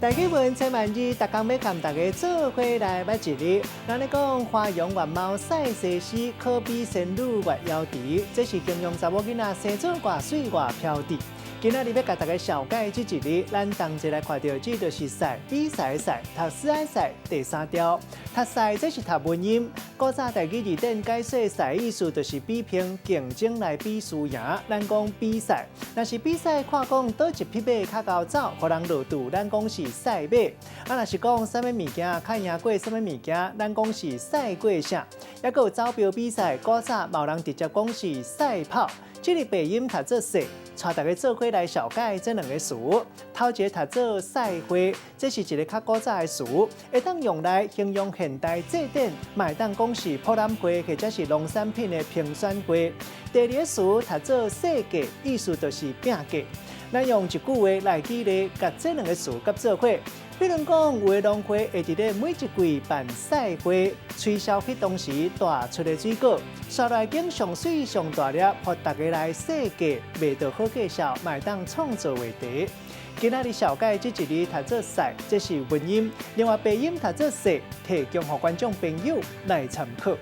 大家問千萬字，逐工欲共大家做伙來捌一字。咱咧講花容月貌賽西施，可比仙女月瑤池。這是形容查某囡仔生做偌媠偌飄逸。今仔日欲共大家紹介這一字，咱同齊來看著這就是賽，比賽的賽，讀思仔賽第三調。讀賽這是讀文音。古早台語字典解說賽意思就是比拼競爭來比輸贏。咱講比賽，若是比賽看講佗一匹馬較𠢕走，予人落注，咱講是賽馬。啊，若是講啥物物件較贏過啥物物件，咱講是賽過啥。抑閣有走標比賽，古早嘛有人直接講是賽跑。這个白音讀做賽，帶大家做伙來紹介這兩个詞。頭一个讀做賽會，這是一个較古早的詞，會當用來形容現代祭典，嘛會當講是博覽會或者是農產品的評選會。第二个詞讀做世界，意思就是拼價。咱用一句話來舉例，共這兩个詞佮做伙。比如講，有的農會會佇咧每一季辦賽會，推銷彼當時大出的水果，紲來揀上媠上大粒，予大家來細價賣著好價數，嘛會當創造話題。今仔日紹介這一字讀做賽，這是文音；另外白音讀做勢，提供予觀眾朋友來參考。